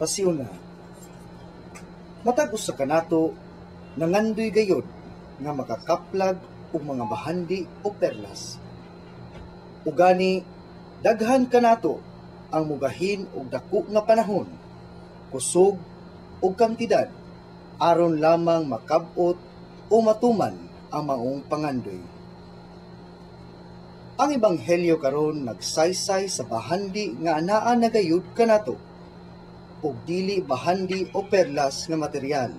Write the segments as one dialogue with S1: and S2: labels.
S1: Pasiona. Matag usa kanato nangandoy gayod nga makakaplag og mga bahandi o perlas. Ugani daghan kanato ang mugahin og dako nga panahon, kusog ug kantidad aron lamang makab-ot o matuman ang maong pangandoy. Ang ebanghelyo karon nagsaysay sa bahandi nga anaa na gayud kanato ug dili bahandi o perlas nga material.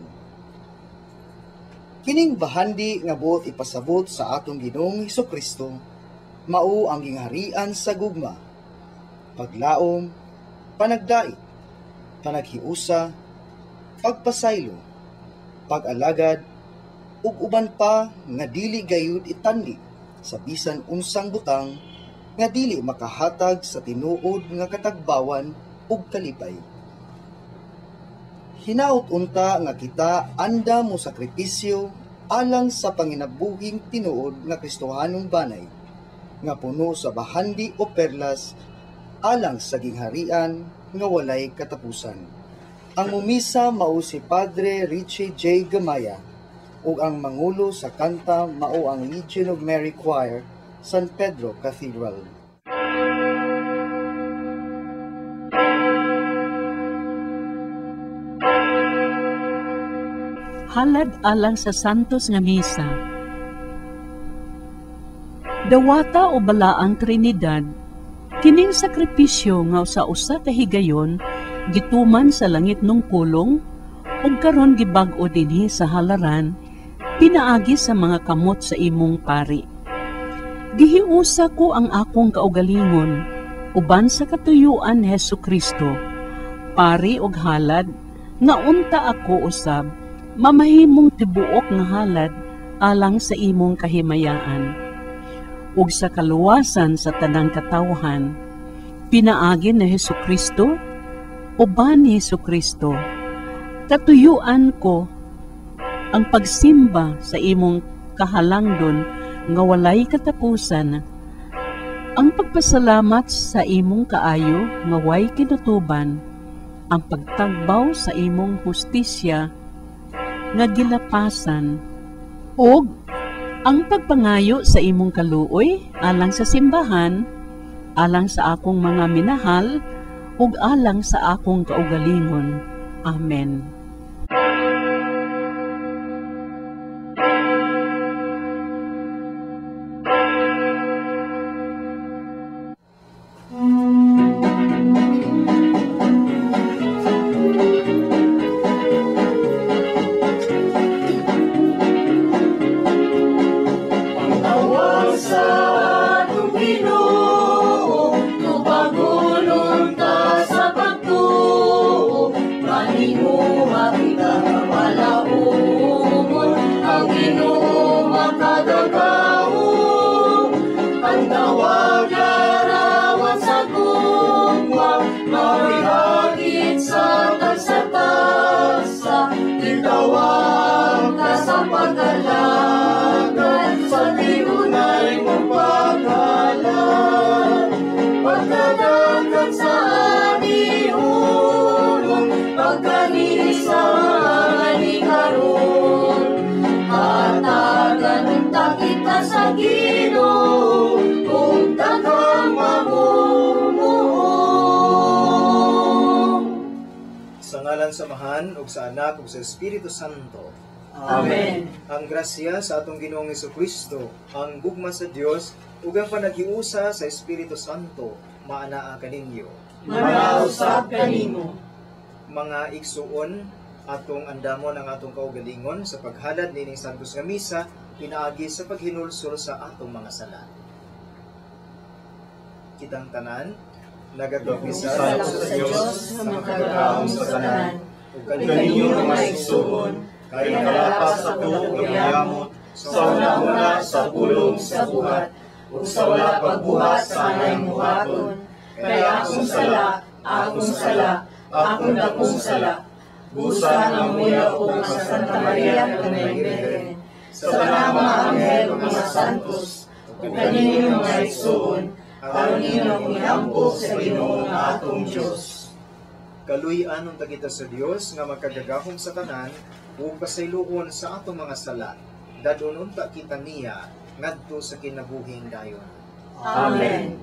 S1: Kining bahandi nga buot ipasabot sa atong Ginoong Hesukristo mao ang gingharian sa gugma, paglaom, panagdait, panaghiusa, pagpasaylo, pag-alagad, ug uban pa nga dili gayud itandi sa bisan unsang butang nga dili makahatag sa tinuod nga katagbawan ug kalipay. Hinaut unta nga kita anda mo sakripisyo alang sa panginabuhing tinuod nga Kristohanong banay, nga puno sa bahandi o perlas alang sa gingharian nga walay katapusan. Ang mumisa mao si Padre Richie J. Gamaya ug ang mangulo sa kanta mao ang Legion of Mary Choir, San Pedro Cathedral.
S2: Halad alang sa Santos nga Misa. Dawata o Balaang Trinidad, kining sakripisyo nga sa usa ka higayon gituman sa langit nung pulong ug karon gibag-o dinhi sa halaran pinaagi sa mga kamot sa imong pari. Gihiusa ko ang akong kaugalingon uban sa katuyuan ni Hesukristo, pari og halad nga unta ako usab mamahimong tibuok nga halad alang sa imong kahimayaan ug sa kaluwasan sa tanang katawhan, pinaagi ni Hesukristo, uban ni Hesukristo. Katuyuan ko ang pagsimba sa imong kahalangdon nga walay katapusan, ang pagpasalamat sa imong kaayo nga way kinutuban, ang pagtagbaw sa imong hustisya nga gilapasan, ug ang pagpangayo sa imong kaluoy alang sa simbahan, alang sa akong mga minahal, ug alang sa akong kaugalingon. Amen.
S3: Samahan ug sa Anak ug sa Espiritu Santo.
S4: Amen.
S3: Ang grasya sa atong Ginoong Hesukristo, ang gugma sa Dios ug ang panaghiusa sa Espiritu Santo maanaa kaninyo.
S4: Manausab kanimo.
S3: Mga igsuon, atong andamon ang atong kaugalingon sa paghalad nining Santos nga Misa pinaagi sa paghinulsol sa atong mga sala. Kitang tanan nagakumpisal
S4: sa Dios nga makagagahom sa tanan
S3: ug
S4: kaninyo mga igsuon, kay nakalapas ako ug yamot sa una-una sa pulong sa buhat ug sa wala pagbuhat sa anay buhaton, kay akong sala, akong sala, akong dakong sala. Busa ang muya ug sa Santa Maria kanay Birhen, sa tanang mga anghel ug mga santos, ug kaninyo mga igsuon, aron ninyo akong iampo sa Ginoo nga atong Dios.
S3: Kaluy-an unta kita sa Dios nga makagagahom sa tanan ug pasayloon sa atong mga sala. Dadon unta kita niya ngadto sa kinabuhing dayon.
S4: Amen.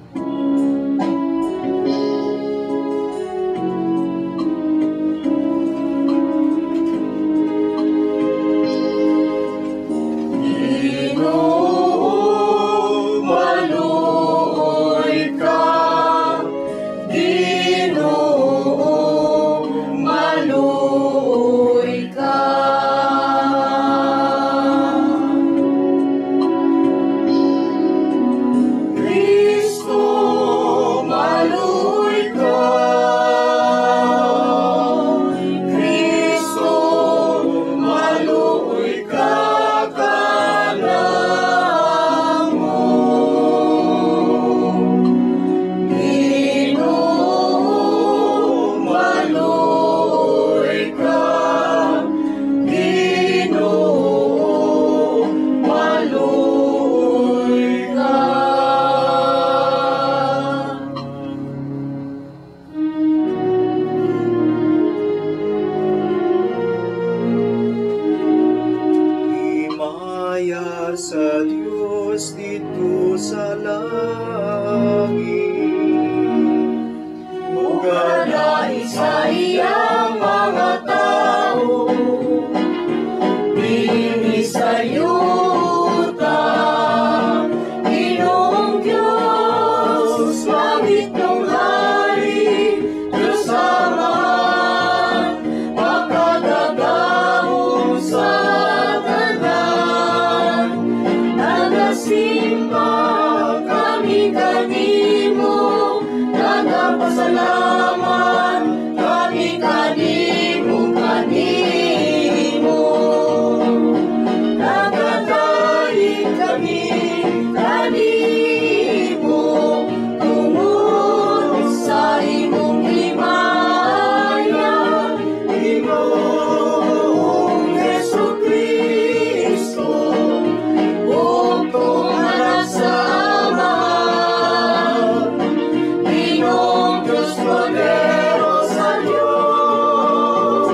S3: Sa Diyos dito sa langit,
S4: ug dahil sa iyang mga tao, dinhi sa yuta, Ginoong Diyos, langit ng hari, Diyos Amahan, makagagahom sa tanan. Nagasimba kami kanimo, nagapasalamat kami kanimo, kanimo. Nagadaig kami kanimo, tungod sa imong himaya, Ginoong Jesucristo, bugtong anak sa Amahan, Ginoong Diyos poderosa Diyos.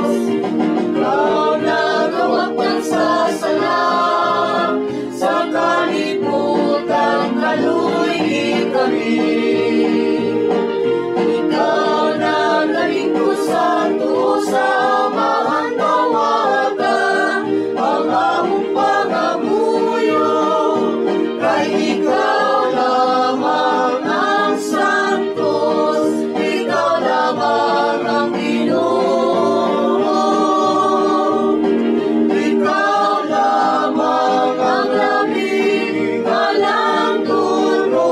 S4: Ikaw nagawagtang sa sala, sa kalibutan kaluy-i kami. Ikaw nagalingkod sa tuo sa Amahan, tawata ang among pangamuyo, kay ikaw lamang ang santos, ikaw lamang ang Ginoo. Ikaw lamang ang labing walang tuno,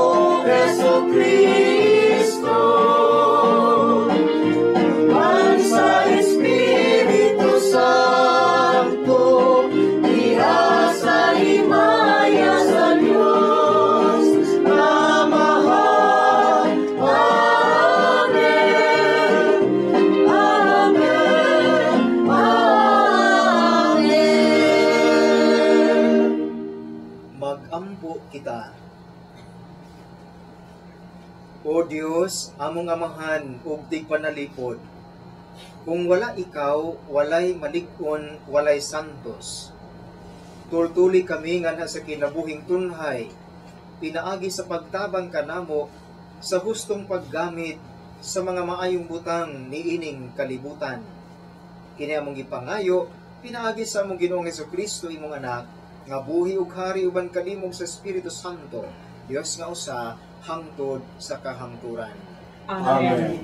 S4: Jesucristo. Man sa Espiritu Santo, diha sa himaya sa Diyos, Amahan. Amen. Amen. Amen.
S3: Magampo kita. O Dios, among Amahan ug tigpanalipod, kung wala ikaw, walay malig-on, walay santos. Tultuli kami nganha sa kinabuhing tunhay, pinaagi sa pagtabang kanamo sa hustong paggamit sa mga maayong butang niining kalibutan. Kini among gipangayo, pinaagi sa among Ginoong Hesukristo imong anak, nga buhi ug hari uban kanimo sa Espiritu Santo, Dios nga usa hangtod sa kahangturan.
S4: Amen.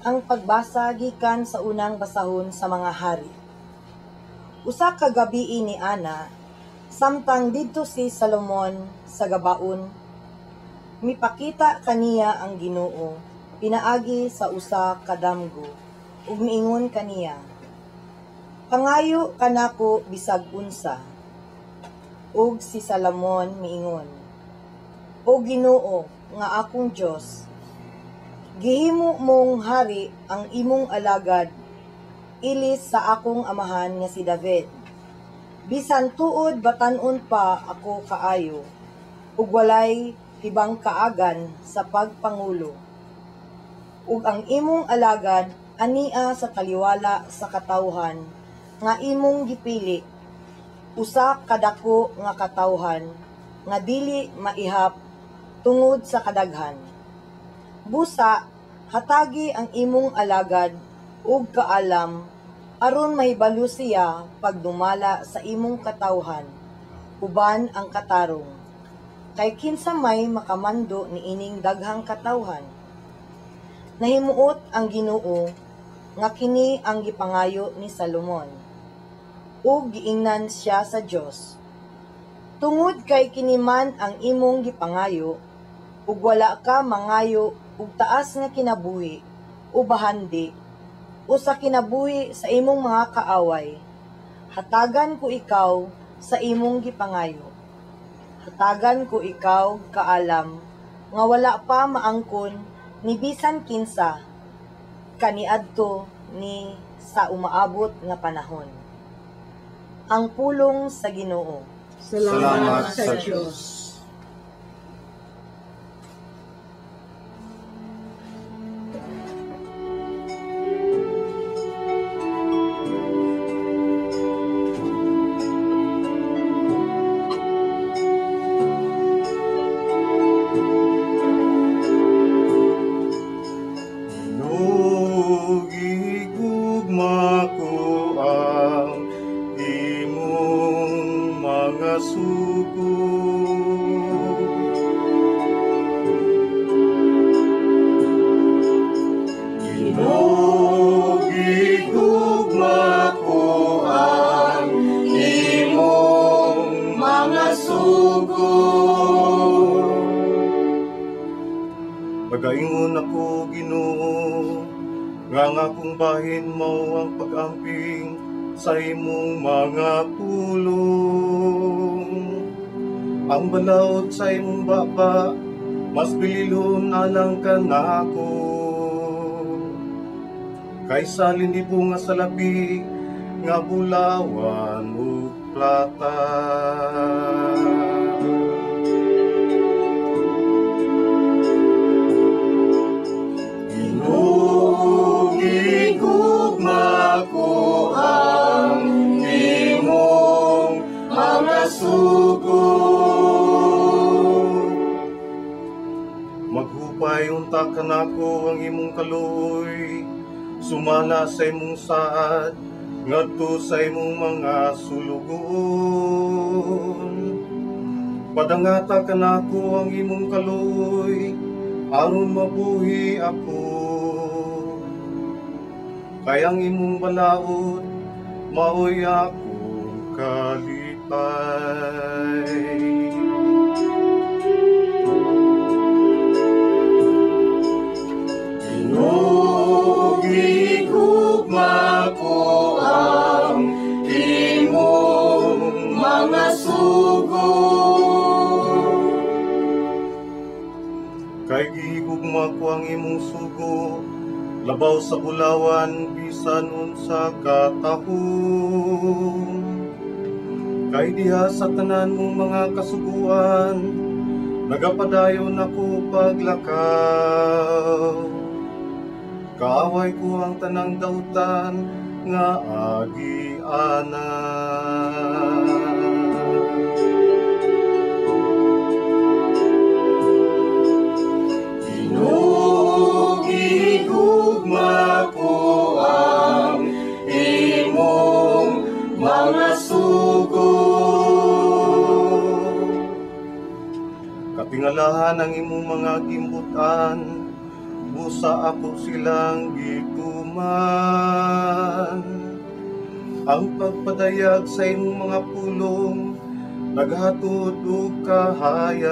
S5: Ang pagbasa gikan sa unang basahon sa mga hari. Usa ka gabii ni Ana, samtang didto si Salomon sa Gabaon, mipakita kaniya ang Ginoo pinaagi sa usa ka damgo ug miingon kaniya, "Pangayo kanako bisag unsa." Ug si Salomon miingon, "O Ginoo nga akong Dios, Gihimo mong hari ang imong alagad, ilis sa akong amahan nga si David. Bisan tuod batan-on pa ako kaayo, ug walay hibang kaagan sa pagpangulo. Ug ang imong alagad ania sa taliwala sa katawhan nga imong gipili, usa ka dako nga katawhan nga dili maihap tungod sa kadaghan. Busa hatagi ang imong alagad ug kaalam aron mahibalo siya pagdumala sa imong katawhan uban ang katarong. Kay kinsa may makamando niining daghang katawhan? Nahimuot ang Ginoo nga kini ang gipangayo ni Salomon, ug giingnan siya sa Dios. Tungod kay kini man ang imong gipangayo, ug wala ka mangayo og taas nga kinabuhi o bahandi o sa kinabuhi sa imong mga kaaway, hatagan ko ikaw sa imong gipangayo. Hatagan ko ikaw kaalam nga wala pa maangkon ni bisan kinsa kaniadto ni sa umaabot nga panahon. Ang pulong sa Ginoo.
S4: Salamat sa Dios. Nagaingon ako, Ginoo, nga ang akong bahin mao ang pag-amping sa imong mga pulong. Ang balaod sa imong baba, mas bililhon alang kanako. Kaysa linibo nga salapi, nga bulawan ug plata. Gigugma ko ang imong mga sugo. Maghupay unta kanako ang imong kaluoy, sumala sa imong saad ngadto sa imong mga sulugoon. Padangata kanako ang imong kaluoy, aron mabuhi ako. Kay ang imong balaod maoy akong kalipay. Ginoo, gigugma ko ang imong mga sugo. Kay gigugma ko ang imong sugo, labaw sa bulawan bisan unsa ka tahong. Kay diha sa tanan mong mga kasuguan, nagapadayon ako paglakaw. Kaaway ko ang tanang dautan nga agianan. Ginoo, gigugma ko ang imong mga sugo. Katingalahan ang imong mga gimbutan, busa ako silang gituman. Ang pagpadayag sa imong mga pulong, naghatod og kahayag.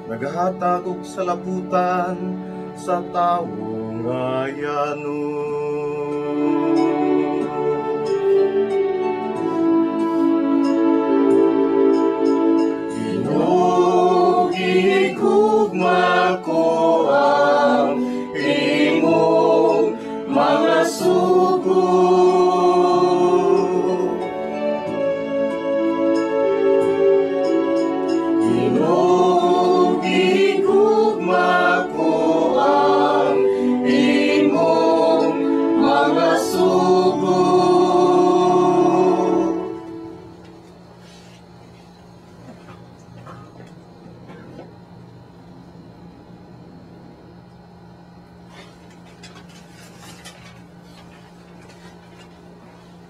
S4: Naghatag og salabutan sa tawo nga yanon. Ginoo, gigugma ko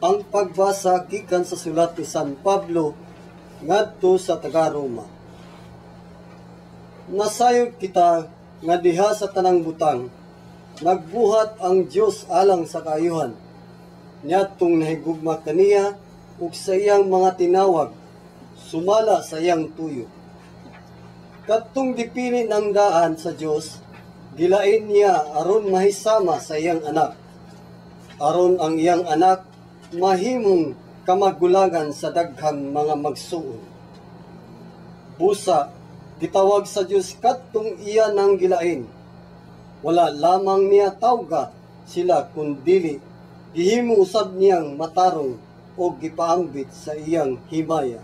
S6: Ang pagbasa gikan sa sulat ni San Pablo ngadto sa taga-Roma. Nasayod kita nga diha sa tanang butang nagbuhat ang Dios alang sa kaayuhan niadtong nahigugma kaniya ug sa iyang mga tinawag sumala sa iyang tuyo. Kadtong gipili ng daan sa Dios, gilain niya aron mahisama sa iyang anak, aron ang iyang anak mahimong kamagulangan sa daghang mga magsuon. Busa, gitawag sa Dios kadtong iya nang gilain. Wala lamang niya tawga sila kundili gihimo usab niyang matarong o gipaambit sa iyang himaya.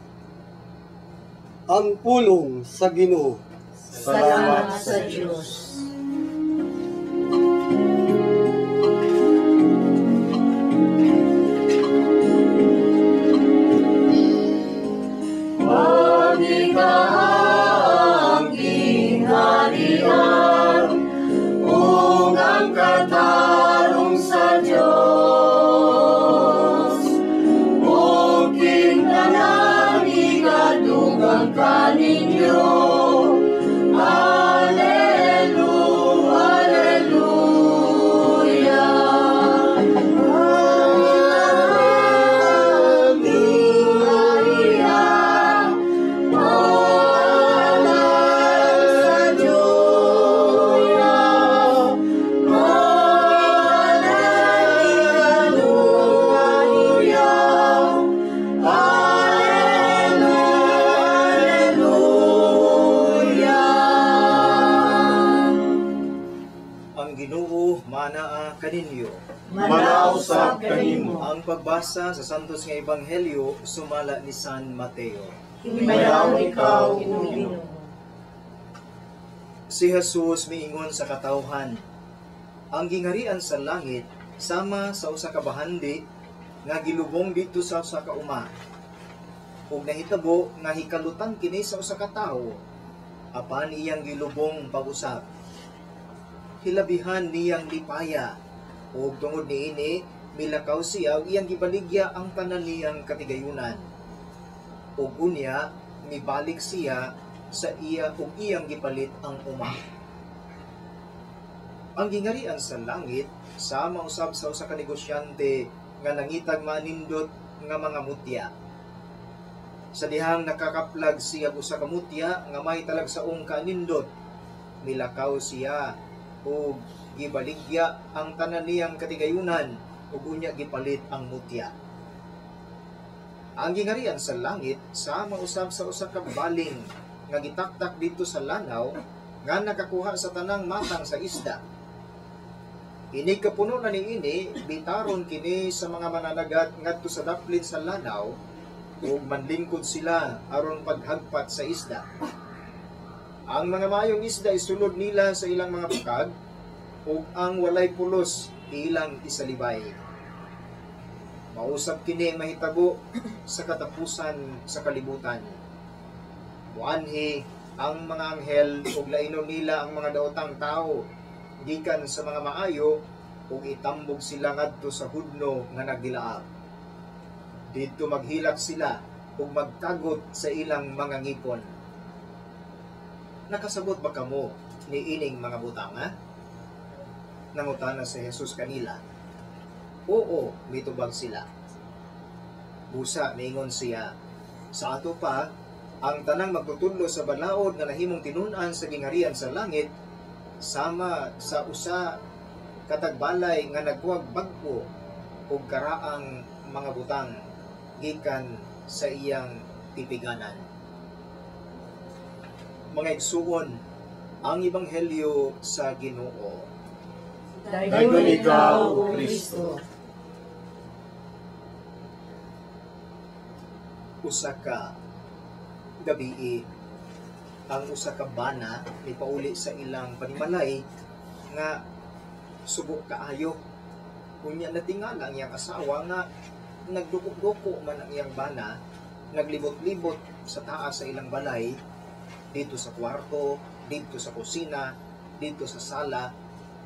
S6: Ang pulong sa Ginoo.
S4: Salamat sa Dios.
S3: Manausap kanimo. Ang pagbasa sa Santos nga Ebanghelyo sumala ni San Mateo.
S4: Himayaw ikaw, Ginoo.
S3: Si Jesus miingon sa katawhan, ang gingarian sa langit sama sa usa ka bahandi nga gilubong didto sa usa ka uma. Ug nahitabo nga hikalutan kini sa usa ka tawo, apan iyang gilubong pag-usab. Hilabihan niyang lipaya, ug tungod niini milakaw siya ug iyang gibaligya ang tanan niyang katigayunan. Ug unya mibalik siya sa iya ug iyang gipalit ang uma. Ang gingarian sa langit sama usab sa usa ka negosyante nga nangitag manindot nga mga mutya. Sa dihang nakakaplag siya usa ka mutya nga may talagsaong kanindot, milakaw siya ug gibaligya ang tanan niyang katigayunan ug unya gipalit ang mutya. Ang gingarian sa langit sama usab sa usa ka baling nga gitaktak didto sa lanaw nga nakakuha sa tanang matang sa isda. Inig kapuno na niini, bitaron kini sa mga mananagat ngadto sa daplin sa lanaw ug manlingkod sila aron paghagpat sa isda. Ang mga maayong isda isulod nila sa ilang mga bukag ug ang walay pulos ilang isalibay. Mausap kini mahitabo sa katapusan sa kalibutan. Muanhi ang mga anghel ug lainon nila ang mga daotang tao gikan sa mga maayo ug itambog sila ngadto sa hudno nga nagdilaab. Didto maghilak sila ug magtagot sa ilang mga ngipon. Nakasabot ba kamo niining mga butanga? Nangutana si Jesus kanila. Oo, mitubag sila. Busa miingon siya, sa ato pa, ang tanang magtutudlo sa balaod nga nahimong tinun-an sa gingarian sa langit, sama sa usa katagbalay nga nagkuhag bag-o og karaang mga butang gikan sa iyang tipiganan. Mga igsuon, ang ebanghelyo sa Ginoo.
S4: Dayon ikaw, O Kristo.
S3: Usa ka gabii, ang usa ka bana mipauli sa ilang panimalay nga subo kaayo. Unya natingala ang iyang asawa nga nagduko-duko man ang iyang bana, naglibot-libot sa taas sa ilang balay, dito sa kwarto, dito sa kusina, dito sa sala.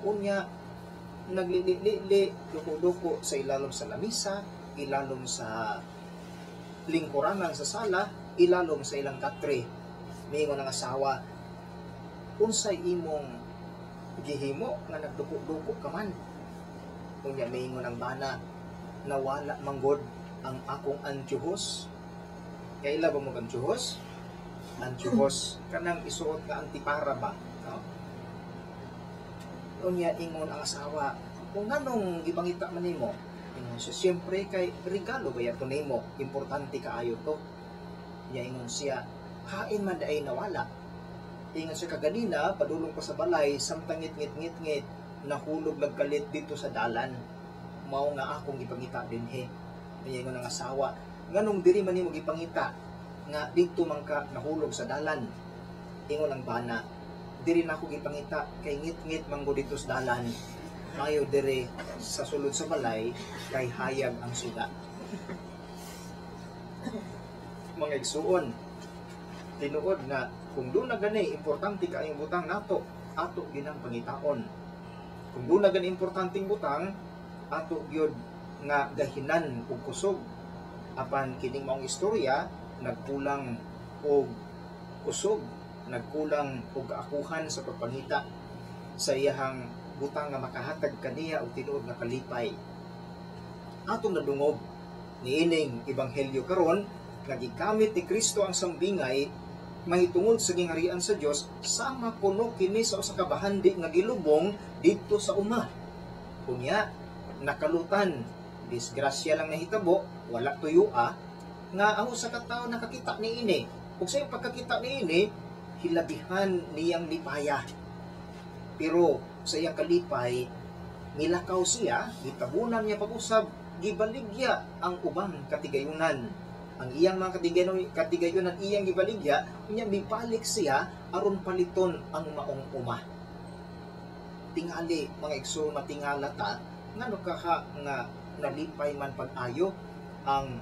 S3: Unya naglili-li, duko-duko sa ilalom sa lamisa. ilalom sa lingkuranan sa sala, ilalom sa ilang katre. Miingon ang asawa, unsay imong gihimo nga nagduko-duko ka man? Unya miingon ang bana, nawala manggod ang akong antyuhos. Kaila ba mo antyuhos? Antyuhos kanang isuot nga antipara ba, no? Unya ingon ang asawa, kung nganong gipangita man nimo? Ingon siya, siyempre kay regalo ba yato nimo, importante kaayo to. Unya ingon siya, hain man diay nawala? Ingon siya, kaganina padulong ko sa balay, samtang ngit-ngit-ngit-ngit, nahulog nagkalit dito sa dalan, mao nga akong gipangita dinhi. Unya ingon ang asawa, nganong diri man nimo gipangita nga dito man ka nahulog sa dalan? Ingon ang bana, diri na ako gipangita kay ngit-ngit man gud dito sa dalan, mayo diri sa sulod sa balay kay hayag ang suga. Mga igsuon, tinuod nga kung doon na gani importante kaayong butang nato, ato ginang pangitaon. Kung doon na gani importanteng butang, ato gyud nga gahinan og kusog. Apan kining maong istorya, nagkulang og kusog, nagkulang og kaakuhan sa pagpangita sa iyahang butang nga makahatag kaniya og tinuod nga kalipay. Atong nadungog niining ebanghelyo karon nga gigamit ni Kristo ang sambingay mahitungod sa gingharian sa Dios, sama kuno kini sa usa ka bahandi nga gilubong didto sa uma. Unya nakalutan, disgrasya lang nahitabo, wala tuyua, nga ang usa ka tawo nakakita niini. Ug sa iyang pagkakita niini, hilabihan niyang lipaya. Pero sa iyang kalipay, milakaw siya, gitabunan niya pag-usab, gibaligya ang ubang katigayunan. Ang iyang mga katigayunan iyang gibaligya, unya mibalik siya aron paliton ang maong uma. Tingali mga igsoon, matingala ta ngano kaha nga nalipay man pag-ayo ang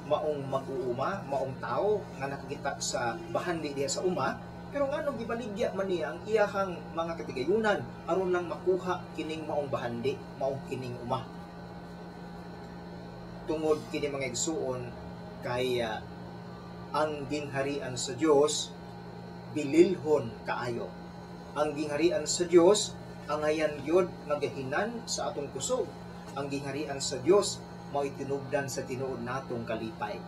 S3: maong mag-uuma, maong tao nga nakakita sa bahandi diha sa uma, pero ngano gibaligya man niya ang iyahang mga katigayunan aron lang makuha kining maong bahandi, maong kining uma. Tungod kini mga igsuon kay ang gingharian sa Dios bililhon kaayo. Ang gingharian sa Dios angayan gyud nga gahinan sa atong kusog. Ang gingharian sa Dios mao'y tinubdan sa tinuod natong kalipay.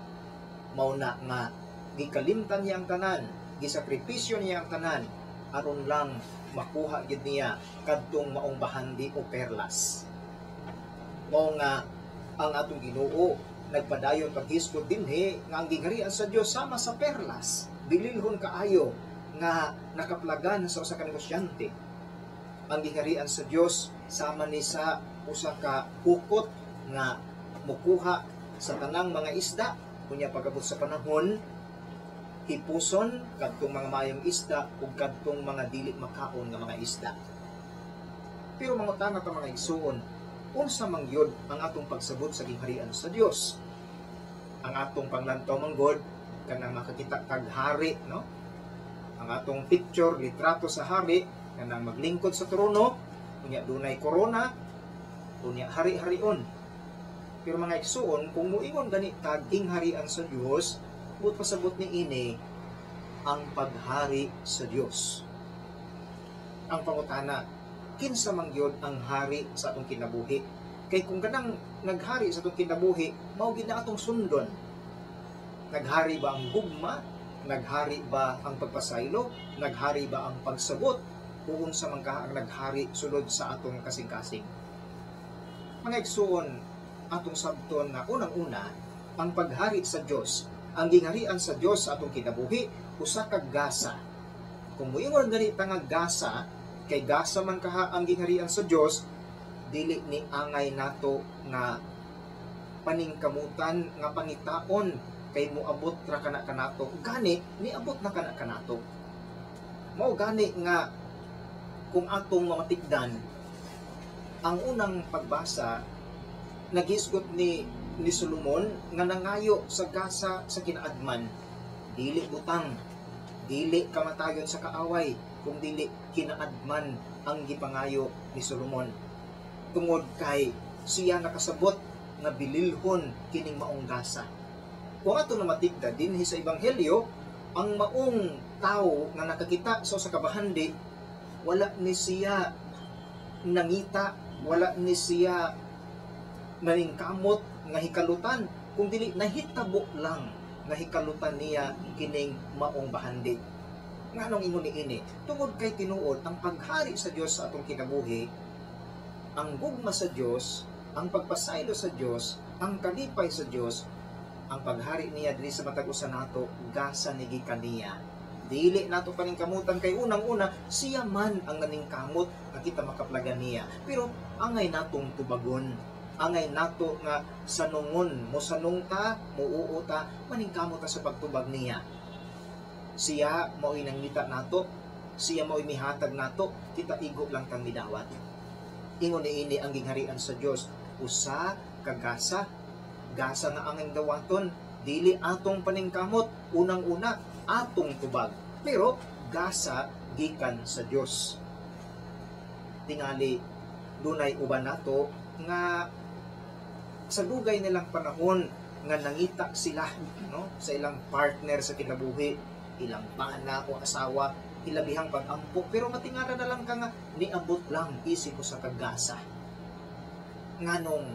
S3: Mao na nga gikalimtan niya ang tanan, gisakripisyo niya ang tanan aron lang makuha gid niya kadtong maong bahandi o perlas. Mao nga ang atong Ginoo nagpadayon paghisgot dinhi nga ang gingharian sa Dios sama sa perlas, bililhon kaayo nga nakaplagan sa usa ka negosyante. Ang gingharian sa Dios sama ni sa usa ka hukot nga mukuha sa tanang mga isda, unya pag-abot sa panahon hipuson kadtong mga maayong isda ug kadtong mga dili makaon nga mga isda. Pero mangutana ta mga igsuon, unsa man gyud ang atong pagsabot sa gingharian sa Dios? Ang atong panglantaw man gud kanang makakita kag hari, no? Ang atong picture, litrato sa hari kanang maglingkod sa trono, unya dunay korona, unya hari-harion. Pero mga igsuon, kung muingon gani tag gingharian sa Dios, buot pasabot ni ini ang paghari sa Dios. Ang pangutana, kinsa man gyud ang hari sa atong kinabuhi? Kay kung kanang naghari sa atong kinabuhi, mao gid na atong sundon. Naghari ba ang gugma? Naghari ba ang pagpasaylo? Naghari ba ang pagsabot? O unsa man ka ang naghari sulod sa atong kasing-kasing? Mga igsuon, atong sabton nga unang-una, ang paghari sa Dios, ang gingharian sa Dios sa atong kinabuhi, usa ka gasa. Kung moingon gani ta nga gasa, kay gasa man kaha ang gingharian sa Dios, dili ni angay nato nga paningkamutan nga pangitaon kay moabot ra kana kanato. Gani niabot na kana kanato. Mao gani nga kung atong mamatikdan ang unang pagbasa, nagisgot ni Solomon nga nangayo sa gasa sa kinaadman. Dili butang, dili kamatayon sa kaaway, kung dili kinaadman ang gipangayo ni Solomon. Tungod kay siya nakasabot nga bililhon kining maong gasa. Kung ato na matigda dinhi sa ebanghelyo, ang maong tawo nga nakakita sa usa ka bahandi, wala ni siya nangita, wala ni siya naningkamot nga hikalutan, kung dili nahitabo lang nga hikalutan niya kining maong bahandi. Nganong ingon niini? Tungod kay tinuod ang paghari sa Dios sa atong kinabuhi, ang gugma sa Dios, ang pagpasaylo sa Dios, ang kalipay sa Dios, ang paghari niya diri sa matag usa nato, gasa ni gikan niya. Dili nato paningkamutan kay unang-una siya man ang naningkamot nga kita makaplagan niya. Pero angay natong tubagon, angay nato nga sanungon, mosanong ta, muuo ta, maningkamot ta sa pagtubag niya. Siya mao'y nangita nato, siya mao'y mihatag nato, kita igo lang tang midawat. Ingon niini ang gingharian sa Dios, usa ka gasa, gasa nga angay dawaton, dili atong paningkamot, unang-una atong tubag, pero gasa gikan sa Dios. Tingali dunay uban nato nga sa dugay nilang panahon nga nangita sila, no, sa ilang partner sa kinabuhi, ilang bana o asawa, ilabihang pag-ampo, pero matingala na lang ka nga niabot lang isip ko sa kagasa. Nganong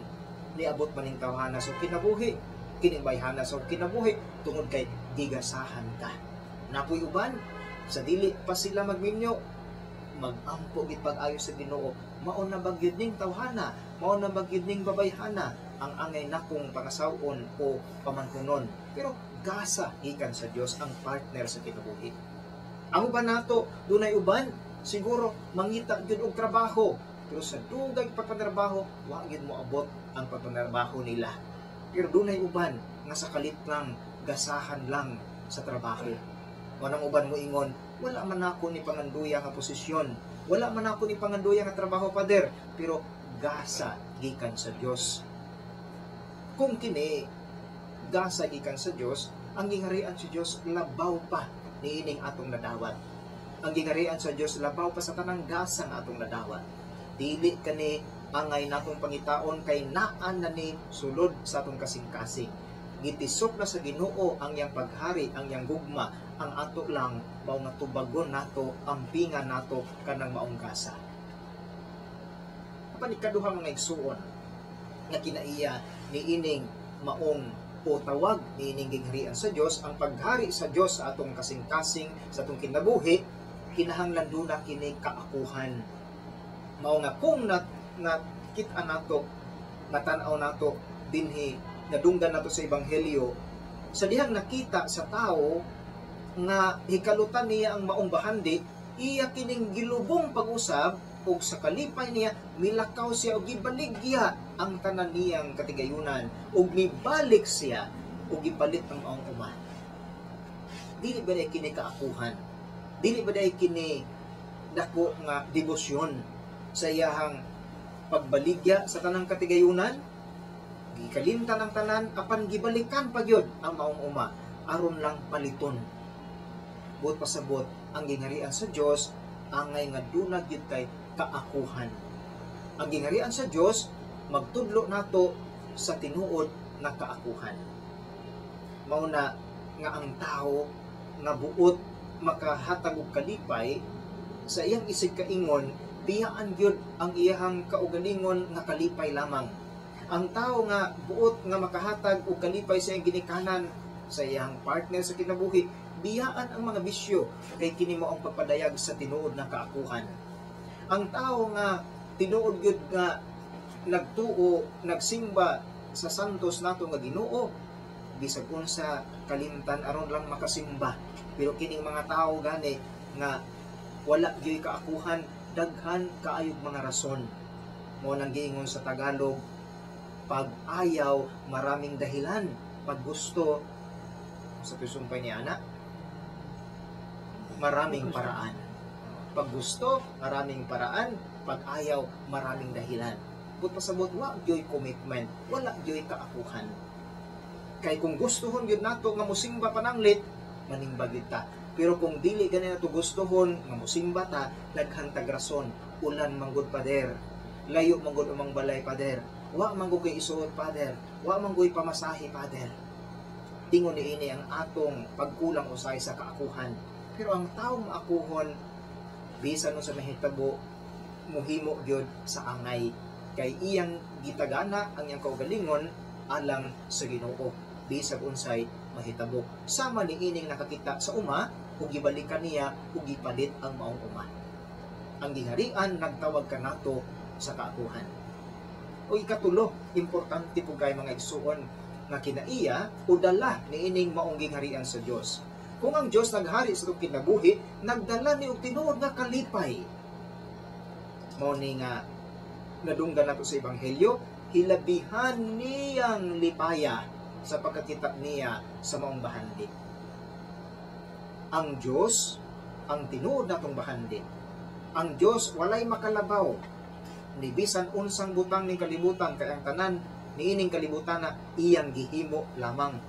S3: niabot maning tawhana sa kinabuhi, kining bayhana sa kinabuhi, tungod kay gigasahan ka. Napuy uban sa dili pa sila magminyo, magampo gid pag-ayo sa Ginoo, mao na ba gyud ning tawhana, mao na ba gyud ning babayhana ang angay nakong pangasaw-on o pamanhunon. Pero gasa gikan sa Dios ang partner sa kinabuhi. Ang uban nato, dunay uban siguro mangita gyud og trabaho, pero sa dugay pagpanarbaho wa gyud moabot ang pagpanarbaho nila. Pero dunay uban nga sa kalit lang, gasahan lang sa trabaho. Wanang uban mo ingon, wala man ako ni panganduya nga posisyon, wala man ako ni panganduya nga trabaho, pader, pero gasa gikan sa Dios. Kung kini gasa gikan sa Dios, ang gingharian sa Dios labaw pa niining atong nadawat. Ang gingharian sa Dios labaw pa sa tanang gasa nga atong nadawat. Dili kani angay natong pangitaon kay naa na ni sulod sa atong kasing-kasing. Gitisok na sa Ginoo ang iyang paghari, ang iyang gugma, ang ato lang mao nga tubagon nato, ampingan nato kanang maong gasa. Apan ikaduha, mga igsuon, nga kinaiya niining maong o tawag niining gingharian sa Dios, ang paghari sa Dios sa atong kasing-kasing, sa atong kinabuhi, kinahanglan duna kini kaakuhan. Mao nga kung nakit-an nato, natan-aw nato dinhi, nadunggan nato sa ebanghelyo, sa dihang nakita sa tao nga hikalutan niya ang maong bahandi, iya kining gilubong pag-usab, ug sa kalipay niya milakaw siya og gibaligya ang tanan niyang katigayunan, ug mibalik siya ug gipalit ang maong uma. Dili ba day kini kaakuhan? Dili ba day kini dako nga debosyon sa iyahang pagbaligya sa tanang katigayunan? Gikalimtan ang tanan apan gibalikan pa gyud ang maong uma aron lang paliton. Buot pasabot, ang gingharian sa Dios angay nga duna gyud kay kaakuhan. Ang gingharian sa Dios magtudlo nato sa tinuod nga kaakuhan. Mao na nga ang tao nga buot makahatag og kalipay sa iyang isig kaingon, biyaan gyud ang iyahang kaugalingon nga kalipay lamang. Ang tao nga buot nga makahatag og kalipay sa iyang ginikanan, sa iyang partner sa kinabuhi, biyaan ang mga bisyo kay kini mo ang pagpadayag sa tinuod na kaakuhan. Ang tao nga tinuod gyud nga nagtuo, nagsimba sa santos nato nga Ginoo, bisag unsa kalimtan aron lang makasimba. Pero kining mga tao gani nga wala gyud kaakuhan, daghan kaayog mga rason. Mao nang giingon sa Tagalog, pag ayaw, maraming dahilan. Pag gusto, sa tusumpay ni ana, maraming paraan. Pag gusto, maraming paraan. Pag ayaw, maraming dahilan. But pasabot, wa gyoy commitment, wala gyoy kaakuhan. Kay kung gustuhon gyud nato nga mosimba pananglit, manimba gyud ta. Pero kung dili gani nato gustuhon nga mosimba ta, daghan tag rason. Ulan manggod, pader, layo manggod umang balay, pader. Wa man gud koy isuot, Father. Wa man koy pamasahe, Father. Tingon niini ang atong pagkulang usay sa kaakuhan. Pero ang taong maakuhon, bisan unsa mahitabo, muhimo gyud sa angay, kay iyang gitagana ang iyang kaugalingon alang sa Ginoo bisag unsay mahitabo, sama ni ining nakakita sa uma ug gibalikan niya ug gipalit ang maong uma. Ang gingharian nagtawag kanato sa kaakuhan. O ikatulo, importante po kay, mga igsuon, nga kinaiya o dala niining maong gingharian sa Dios. Kung ang Dios naghari sa atong kinabuhi, nagdala ni og tinuod nga kalipay. Mao ni nga nadunggan nato sa Ebanghelyo, hilabihan niyang lipaya sa pagkakita niya sa maong bahandi. Ang Dios ang tinuod natong bahandi. Ang Dios walay makalabaw ni bisan unsang butang ning kalibutan, kay ang tanan niining kalibutan na iyang gihimo lamang.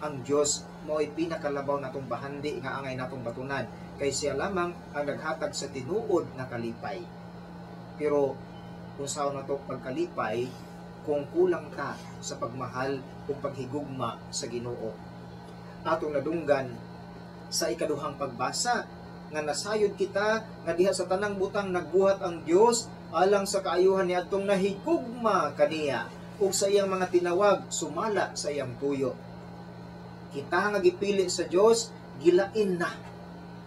S3: Ang Dios mao'y pinakalabaw natong bahandi nga angay natong batunan, kay siya lamang ang naghatag sa tinuod nga kalipay. Pero kung saan nato pagkalipay kung kulang ta sa pagmahal ug paghigugma sa Ginoo? Atong nadunggan sa ikaduhang pagbasa nga nasayod kita nga diha sa tanang butang nagbuhat ang Dios alang sa kaayuhan ni adtong nahigugma kaniya ug sa iyang mga tinawag sumala sa iyang tuyo. Kita nga gipili sa Dios, gilain na.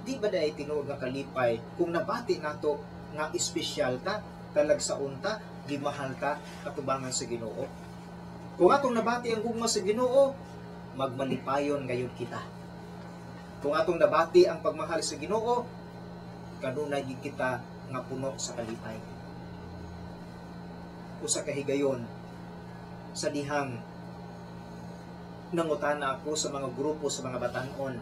S3: Di ba dahil tinuod nga kalipay kung nabati nato nga espesyal ta, talagsaon ta, gimahal ta katubangan sa Ginoo? Kung atong nabati ang gugma sa Ginoo, magmalipayon gayon kita. Kung atong nabati ang pagmahal sa Ginoo, kanunay gid kita nga puno sa kalipay. Usa ka higayon, sa dihang nangutana ako sa mga grupo sa mga batanon,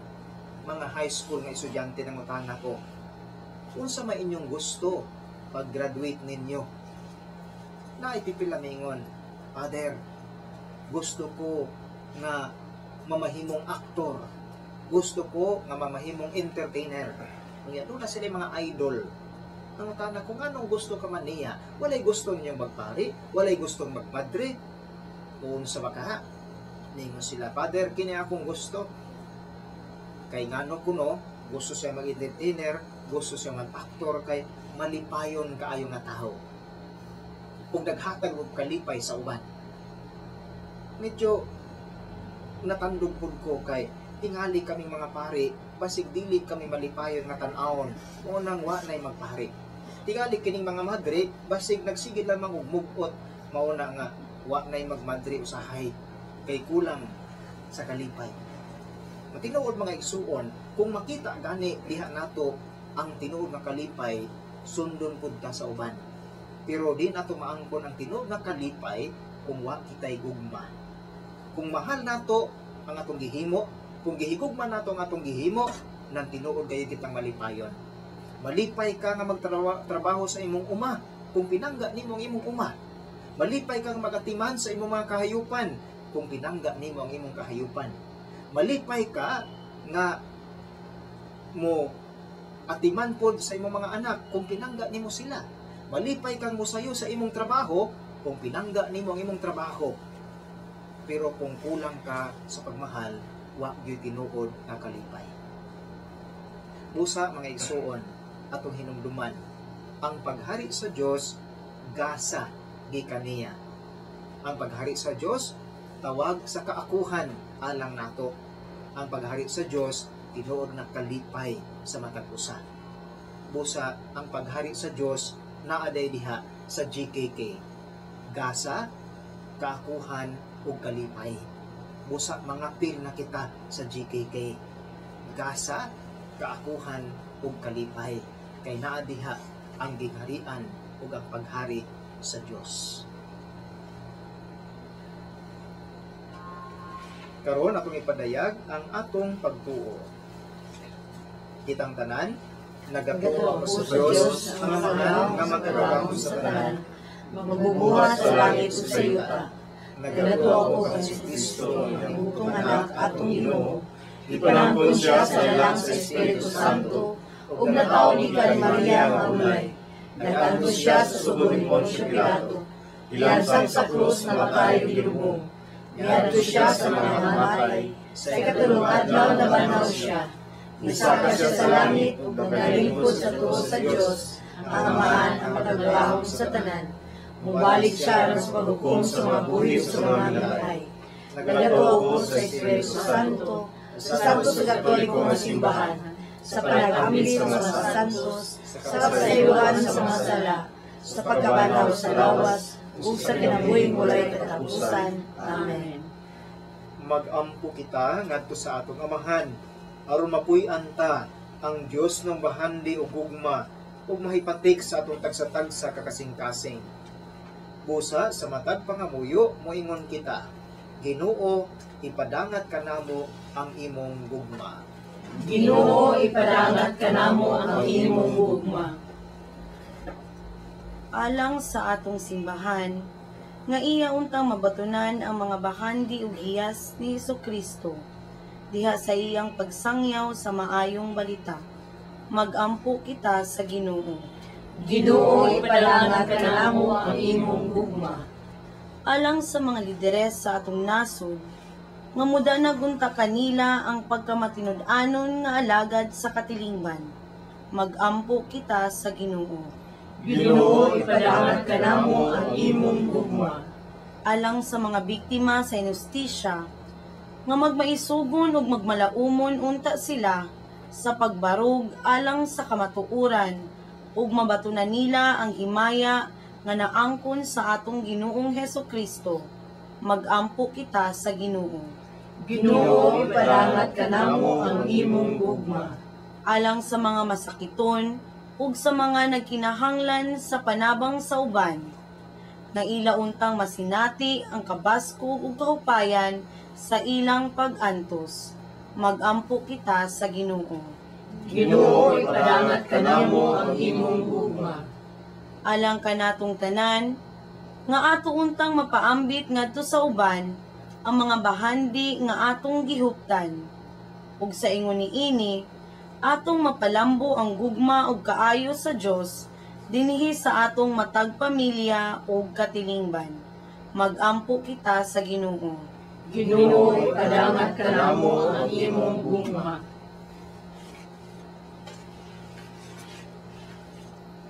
S3: mga high school nga estudyante, nangutana ko, "Unsa may inyong gusto pag-graduate ninyo?" Naay pipila mingon, "Father, gusto ko nga mamahimong aktor. Gusto ko nga mamahimong entertainer." Unya, doon na sila mga idol. Nangutana kung anong gusto ka man niya. "Walay gusto ninyong magpari? Walay gustong magmadre? Unsa ba ka?" Ningon sila, "Father, kini akong gusto." Kay ngano kuno, gusto siya mag-entertainer, gusto siya mag-actor, kay malipayon kaayo nga tawo ug naghatag og kalipay sa uban. Medyo natandog pud ko kay tingali kaming mga pari, basig dili kami malipayon nga tan-awon, mao nang wa nay magpari. Tingali kining mga madre, basig nagsige lamang og mugot, mao na nga wa nay magmadre usahay kay kulang sa kalipay. Matinuod, mga igsuon, kung makita gani diha nato ang tinuod nga kalipay, sundon pud ta sa uban. Pero di nato maangkon ang tinuod nga kalipay kung wa kitay gugma. Kung mahal nato ang atong gihimo, kung gihigugma nato ang atong gihimo, nang tinuod gayon kitang malipayon. Malipay ka nga magtrabaho sa imong uma kung pinangga nimo ang imong uma. Malipay kang magatiman sa imong mga kahayupan kung pinangga nimo ang imong kahayupan. Malipay ka nga mo atiman pod sa imong mga anak kung pinangga nimo sila. Malipay kang mosayo sa imong trabaho kung pinangga nimo ang imong trabaho. Pero kung kulang ka sa pagmahal, wa gyud tinuod nga kalipay. Busa, mga igsuon, atong hinumduman, ang paghari sa Dios gasa gikan niya. Ang paghari sa Dios tawag sa kaakuhan alang nato. Ang paghari sa Dios tinuod na kalipay sa matag usa. Busa ang paghari sa Dios naa day diha sa GKK. Gasa, kaakuhan ug kalipay. Busa mangapil na kita sa GKK. Gasa, kaakuhan ug kalipay, kay naa diha ang gingharian ug ang paghari sa Dios. Karon atong ipadayag ang atong pagtuo. Kitang tanan, nagatuo ako sa Dios, ang Amahan nga makagagahom sa tanan,
S4: magbubuhat sa langit ug sa yuta.
S3: Nagatuo ako kay Jesucristo, ang
S5: Bugtong anak atong Ginoo.
S4: Gipanangkon siya sa lalang sa Espiritu Santo, ug natawo ni kay Maria nga ulay. Nag-antos siya sa sugod ni Poncio Pilato. Gilansang sa krus, namatay ug gilubong. Niadto siya sa mga namatay, sa ikatulong adlaw nabanhaw siya. Misaka siya sa langit ug nagalingkod sa tuo sa Dios, ang Amahan ang makagagahom sa tanan. Mubalik siya aron sa paghukom sa mga buhi ug sa mga namatay. Nagatuo ko sa Espiritu Santo, sa Santo sa Katoliko nga simbahan, sa panag-ambit sa mga santos, sa kapasayloan sa mga sala, sa pagkabanhaw sa lawas, ug sa kinabuhing walay katapusan. Amen.
S3: Magampo kita ngadto sa atong Amahan, aron mapuy-an ta ang Dios ng bahandi ug gugma ug mahipatik sa atong tagsa-tagsa ka kasing-kasing. Busa sa matag pangamuyo moingon kita, Ginoo, ipadangat kanamo ang imong gugma.
S4: Ginoo, ipadangat kanamo ang imong gugma.
S5: Alang sa atong simbahan, nga iya untang mabatunan ang mga bahandi ug hiyas ni Hesukristo diha sa iyang pagsangyaw sa maayong balita. Magampo kita sa Ginoo.
S4: Ginoo, ipadangat kanamo ang imong gugma.
S5: Alang sa mga lideres sa atong nasod, nga mudanag unta kanila ang pagkamatinud-anon nga alagad sa katilingban. Magampo kita sa Ginoo.
S4: Ginoo, ipadangat kanamo ang imong gugma.
S5: Alang sa mga biktima sa inustisya, nga magmaisugon ug magmalaumon unta sila sa pagbarog alang sa kamatuoran ug mabatunan nila ang himaya nga naangkon sa atong Ginoong Hesukristo. Magampo kita sa Ginoo.
S4: Ginoo, ipadangat kanamo ang imong gugma.
S5: Alang sa mga masakiton ug sa mga nagkinahanglan sa panabang sa uban, nga ila untang masinati ang kabaskog ug kahupayan sa ilang pag-antos. Magampo kita sa Ginoo.
S4: Ginoo, ipadangat kanamo ang imong gugma.
S5: Alang kanatong tanan, nga ato untang mapaambit ngadto sa uban ang mga bahandi nga atong gihuptan. Ug sa ingon niini, atong mapalambo ang gugma ug kaayo sa Dios dinhi sa atong matag pamilya ug katilingban. Magampo kita sa Ginoo.
S4: Ginoo, ipadangat kanamo ang imong gugma.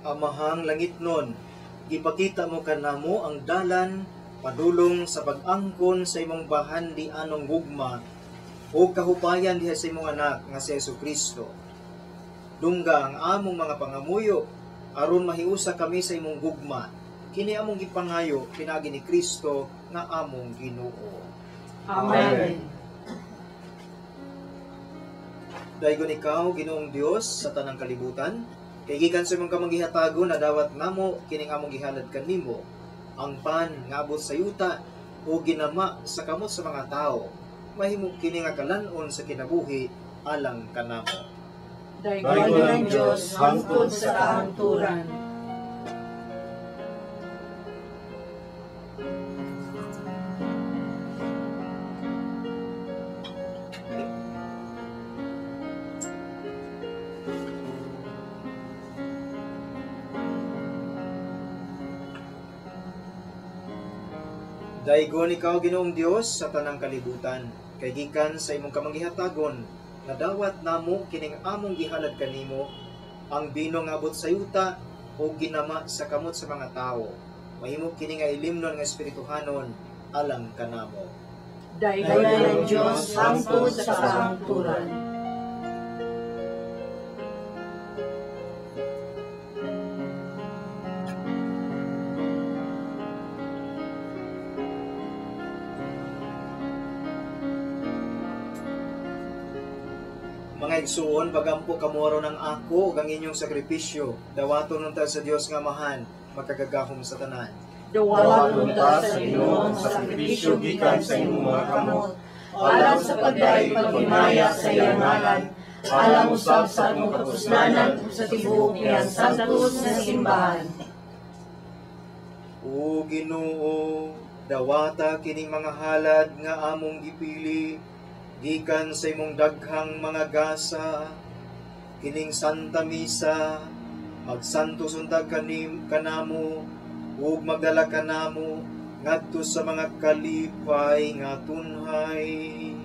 S3: Amahang langitnon, gipakita mo kanamo ang dalan padulong sa pag-angkon sa imong bahandi anong gugma o kahupayan diha sa imong anak nga si Hesukristo. Dungga ang among mga pangamuyo aron mahiusa kami sa imong gugma. Kini among gipangayo pinaagi ni Kristo nga among Ginoo.
S4: Amen.
S3: Daygon ikaw, Ginoong Dios, sa tanang kalibutan, kay gikan sa imong kamanggihatagon nadawat namo kining among gihalad kanimo, ang pan nga abot sa yuta o ginama sa kamot sa mga tao, mahimo kini nga kalan-on sa kinabuhi alang kanamo.
S4: Daygon ang Dios hangtod sa kahangturan.
S3: Daygon ikaw, Ginoong Dios, sa tanang kalibutan, kay gikan sa imong kamanggihatagon nadawat namo kining among gihalad kanimo, ang bino nga abot sa yuta o ginama sa kamot sa mga tao. Mahimo kini nga ilimnon nga espirituhanon alang kanamo.
S4: Daygon ang Dios hangtod sa kahangturan.
S3: Mga igsuon, pagampo kamo aron ang ako ug ang inyong sakripisyo, dawaton unta sa Dios nga Amahan, makagagahom sa tanan.
S4: Dawaton ta sa Ginoo ang sakripisyo gikan sa imong mga kamot, alang sa pagdayeg paghimaya sa iyang ngalan, alang usab sa atong kapuslanan ug sa tibuok niyang santos nga simbahan.
S3: O Ginoo, dawata kining mga halad nga among gipili gikan sa imong daghang mga gasa, kining Santa Misa, magsantos unta kanamo Ug magdala kanamo ngadto sa mga kalipay nga tunhay.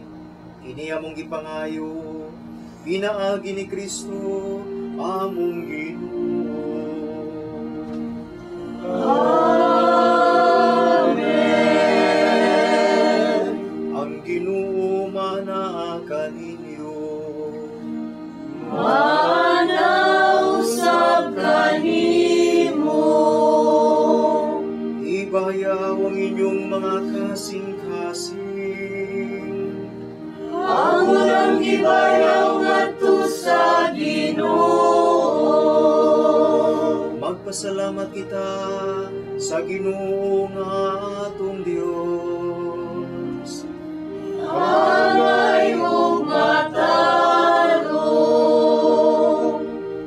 S3: Kini among gipangayo pinaagi ni Kristo among Ginoo.
S4: Amen.
S3: Ang Ginoo manaa kaninyo.
S4: Manausab kanimo.
S3: Ibayaw ang inyong mga kasing-kasing.
S4: Amo nang gibayaw ngadto sa Ginoo.
S3: Magpasalamat kita sa Ginoo nga atong Dios.
S4: Angay ug matarong.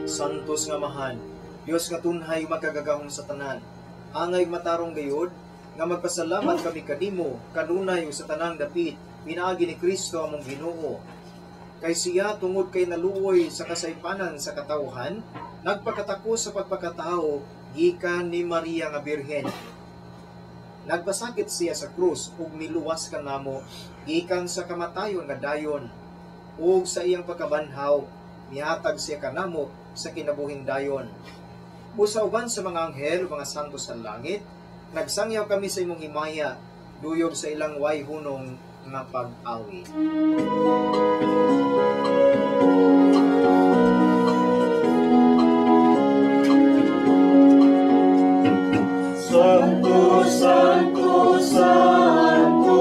S3: Santos nga Amahan, Dios nga tunhay makagagahom sa tanan. Angay matarong gayod nga magpasalamat kami kanimo kanunay sa tanang dapit pinaagi ni Kristo among Ginoo. Kay siya tungod kay naluoy sa kasaypanan sa katawhan, nagpakatako sa pagpakatao gikan ni Maria nga Birhen. Nagpasakit siya sa krus ug miluwas kanamo gikan sa kamatayon nga dayon, ug sa iyang pagkabanhaw mihatag siya kanamo sa kinabuhing dayon. Busa uban sa mga anghel ug mga santo sa langit, nagsangyaw kami sa imong himaya, duyog sa ilang way hunong nga pag-awit.
S4: Santo, Santo, Santo,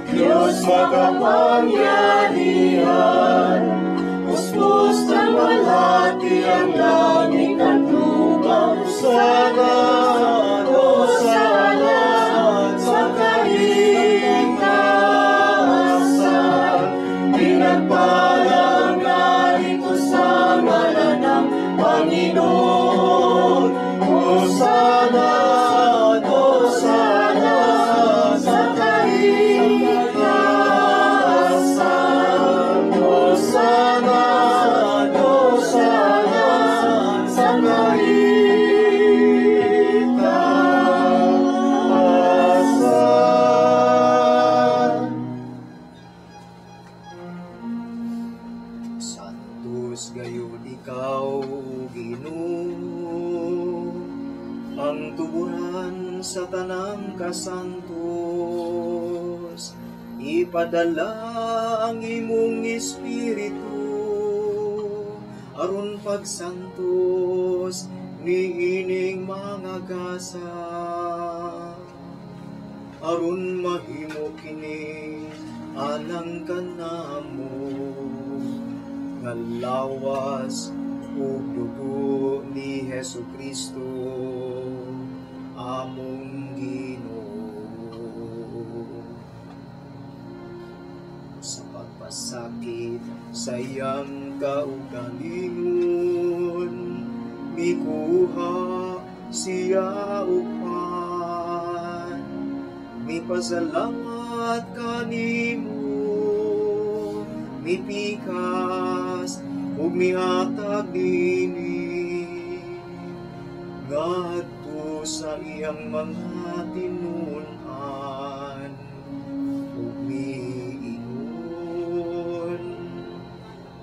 S4: Diyos makapangyarihan, puspos ng malati ang langit at lupa, sana, o sana, sa kaitaasan, pinagpalang narito sa ngalan ng Panginoon. Hosana, Hosana, sa kaitaasan. Hosana, Hosana, sa kaitaasan.
S3: Santos gayud ikaw, Ginoo, ang tuburan sa tanang kasantos. Ipadala ang imong espiritu aron pagsantos niining mga gasa, aron mahimo kini alang kanamo nga lawas ug dugo ni Hesus Kristo among Ginoo. Sa pagpasakit sa iyang kaugalingon, mikuha siya upan, mipasalamat kanimo, mipikas ug mihatag nini ngadto sa iyang mga tinun-an ug miingon,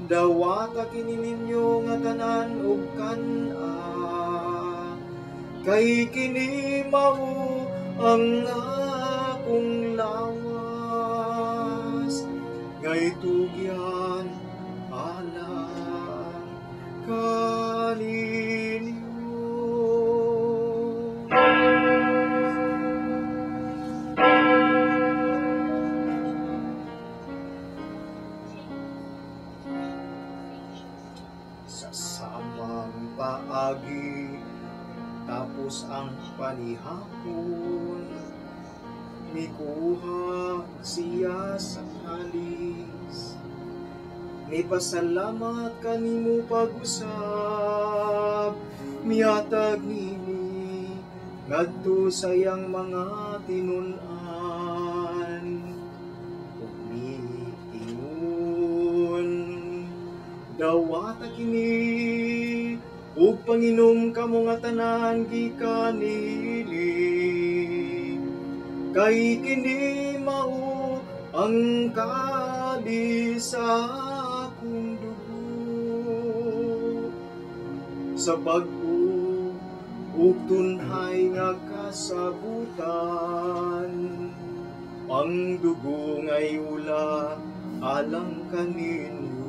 S3: dawata kini ninyo nga tanan ug kan-a, kay kini mao ang akong lawas nga itugyan alang kaninyo. Sa samang paagi tapos ang panihapon, mikuha siya sa kalis. Mipasalamat kanimo pag-usab, mihatag nini ngadto sa iyang mga tinun-an. Ug miingon, dawata kini ug panginom kamo nga tanan gikan niini. Kay kini mao ang kalis sa akong dugo sa bag-o ug tunhay nga kasabutan. Ang dugo ngay ula alang kaninyo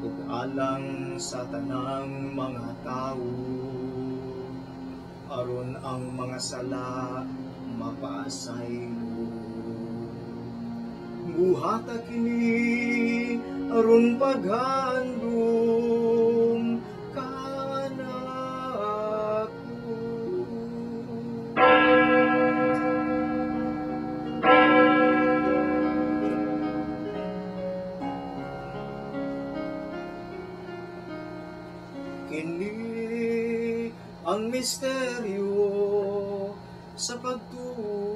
S3: ug alang sa tanang mga tawo, aron ang mga sala mapasaylo. Buhata kini aron paghandom kanako. Kini ang misteryo sa pagtuo.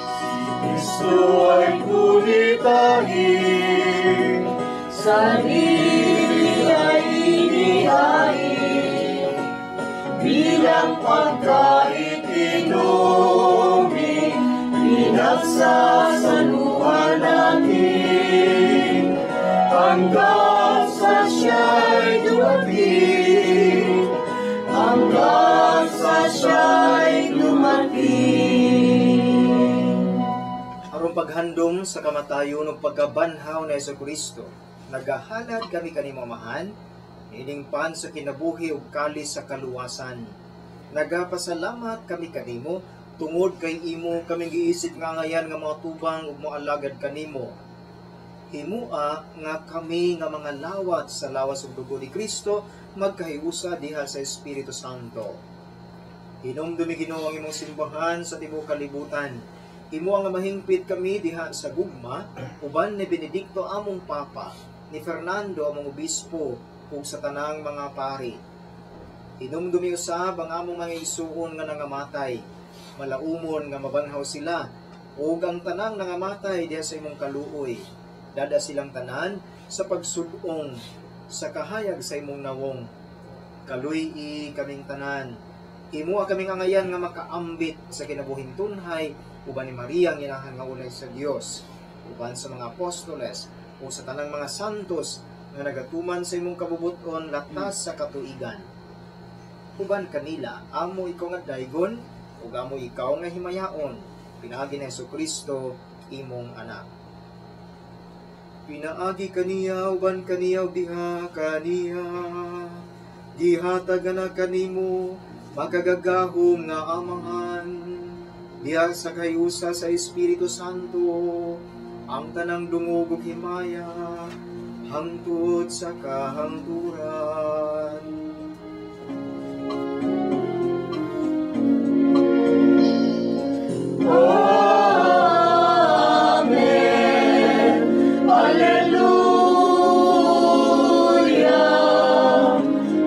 S4: Si Kristo ay kunitahin, sarili ay inihain, bilang pagkait inumin, pinagsasaluhan natin, hanggang sa siya'y dumating, hanggang sa siya'y dumating.
S3: Aron paghandom sa kamatayon ug pagkabanhaw ni Hesukristo, nagahalad kami kanimo Amahan, ining pan sa kinabuhi ug kalis sa kaluwasan. Nagapasalamat kami kanimo tungod kay imo kaming giisip nga ngayan nga mga tubang ug moalagad kanimo. Himua nga kami nga mga lawat sa lawas ug dugo ni Kristo magkahiusa diha sa Espiritu Santo. Hinumdumi Ginoo ang imong simbahan sa tibuok kalibutan. Himua nga mahingpit kami diha sa gugma uban ni Benedicto among Papa, ni Fernando among obispo ug sa tanang mga pari. Hinumdumi usab ang among mga igsuon nga nangamatay, malaumon nga mabanhaw sila ug ang tanang nangamatay diha sa imong kaluoy. Dada silang tanan sa pagsudong sa kahayag sa imong nawong. Kaluy-i kaming tanan. Himua kaming angayan nga makaambit sa kinabuhing tunhay uban ni Maria ang inahan nga ulay sa Dios, uban sa mga apostoles o sa tanang mga santos nga nagatuman sa imong kabubuton latas sa katuigan. Uban kanila amo ikaw nga daygon ug amo ikaw nga himayaon, pinaagi ni Hesukristo imong anak. Pinaagi kaniya uban kaniya ug diha kaniya, gihatag na kanimo makagagahom nga Amahan, diha sa kahiusa sa Espiritu Santo, ang tanang dungog ug himaya hangtod sa kahangturan.
S4: Amen. Alleluia.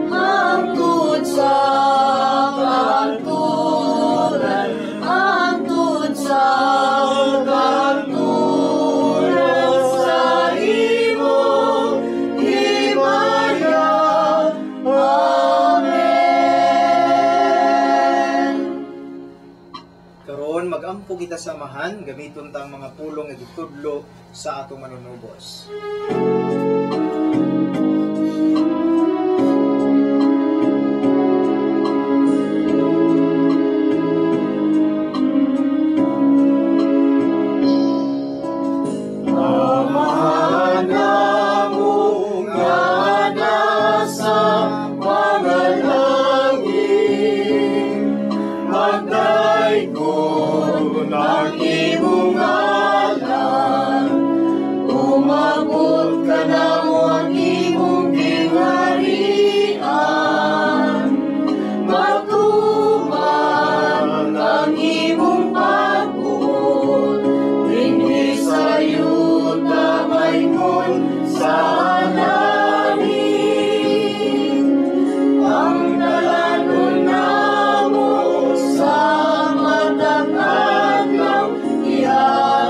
S4: Hangtod sa kahangturan, hangtod sa kahangturan sa imong himaya. Amen.
S3: Karon magampo kita sa Amahan, gamiton ta ang mga pulong nga gitudlo sa atong manunubos.
S4: Amahan namo nga nasa mga langit, magdaygon ang imong ngalan, umabot kanamo ang imong gingharian, matuman ang imong pagbuot, dinhi sa yuta maingon sa langit. Ang dalanon namo sa matag adlaw, ihatag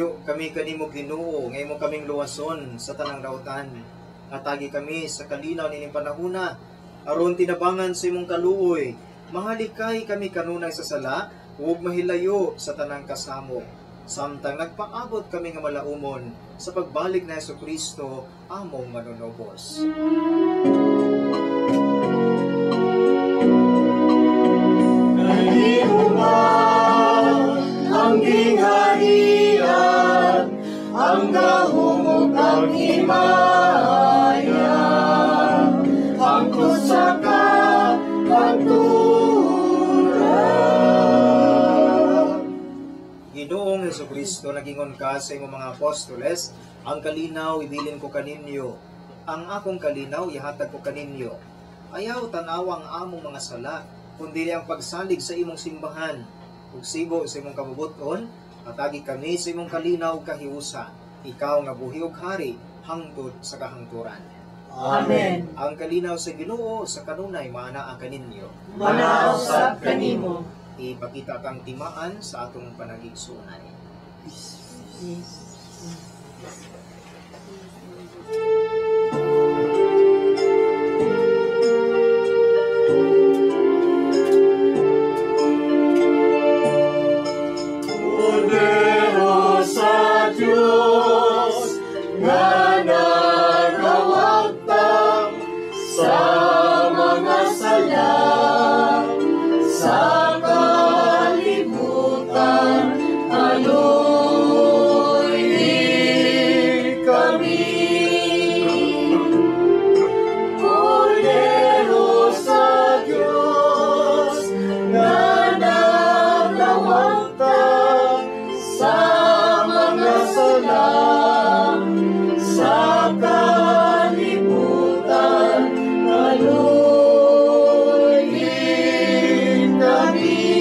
S3: Nagpangayo kami kanimo Ginoo, nga imo kaming luwason sa tanang dautan. Hatagi kami sa kalinaw nining panahuna, aron tinabangan sa imong kaluoy. Mahalikay kami kanunay sa sala, ug mahilayo sa tanang kasamo. Samtang nagpaabot kami nga malaumon sa pagbalik na Hesukristo among manunubos.
S4: Ang gingharian, ang gahom ug ang himaya, hangtod sa kahangturan.
S3: Ginoong Hesukristo, nagingon ka sa imong mga apostoles, ang kalinaw ibilin ko kaninyo, ang akong kalinaw ihatag ko kaninyo. Ayaw tanawa ang among mga sala, kundi ang pagsalig sa imong simbahan. Ug sibo sa imong kabubuton, hatagi kami sa imong kalinaw kahiusa. Ikaw nga buhi ug hari hangtod sa kahangturan.
S4: Amen.
S3: Ang kalinaw sa Ginoo sa kanunay maanaa kaninyo.
S4: Manaa usab kanimo.
S3: Ipakita kang timaan sa atong panagigsunan.
S2: Peace.
S4: Kordero sa Diyos nga nagawagtang sa mga sala sa kalibutan, kaloy kami. Kordero sa Diyos nga nagawagtang sa mga sala sa kalibutan, kaloy kami.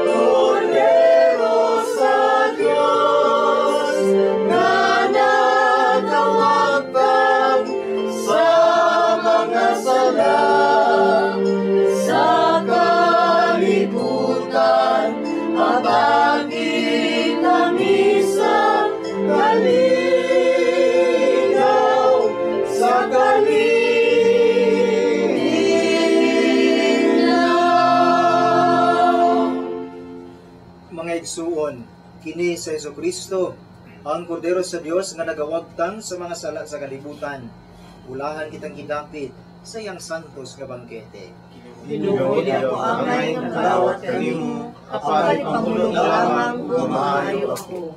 S4: Kordero sa Diyos nga nagawagtang sa mga sala sa kalibutan, hatagi kami sa kalinaw, sa kalinaw.
S3: Mga igsuon, kini sa Hesukristo, ang Kordero sa Dios nga nagawagtang sa mga sala sa kalibutan. Ulahan kitang gidapit sa iyang santos nga bangkete.
S4: Ginoo, di ako angay nga kadawat kanimo, apan ipangulong lamang ug maayo ako.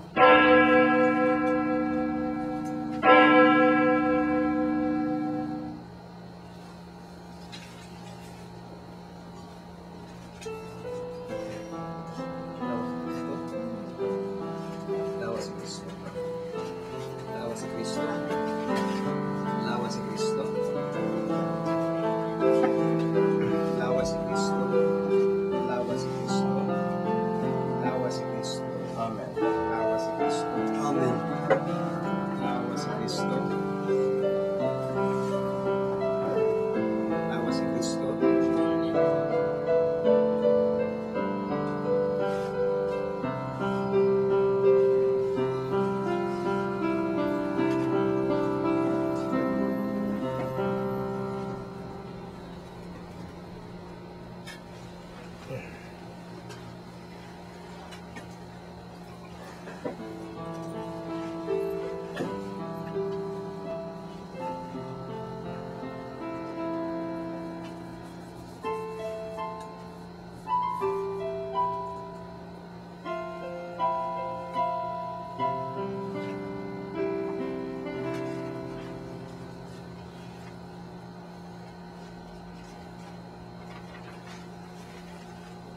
S3: Lawas si Kristo. Lawas si Kristo. Lawas si Kristo. Lawas si Kristo. Lawas si Kristo. Lawas si Kristo.
S4: Amen.
S3: Lawas si Kristo.
S6: Amen.
S3: Lawas si Kristo. Lawas si Kristo.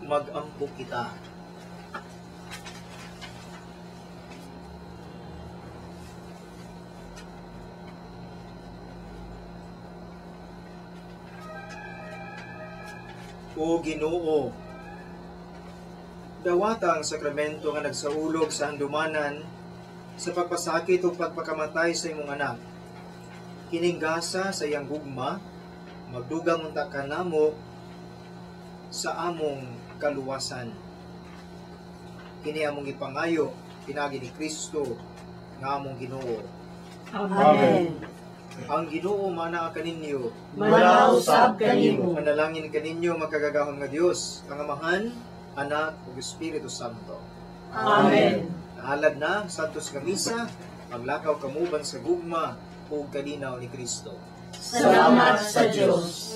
S3: Mag-ampo kita. O Ginoo, dawata ang sakramento nga nagsaulog sa handumanan sa pagpasakit ug pagpakamatay sa imong anak. Kining gasa sa iyang gugma, magdugang unta kanamo sa among kaluwasan. Kini among gipangayo pinaagi ni Kristo nga among Ginoo.
S4: Amen.
S3: Ang Ginoo manaa kaninyo.
S4: Manaa usab kanimo.
S3: Manalangin kaninyo makagagahom nga Dios, ang Amahan, Anak ug Espiritu Santo.
S4: Amen.
S3: Nahalad na ang Santos nga Misa, maglakaw kamo uban sa gugma ug kalinaw ni Kristo.
S4: Salamat sa Dios.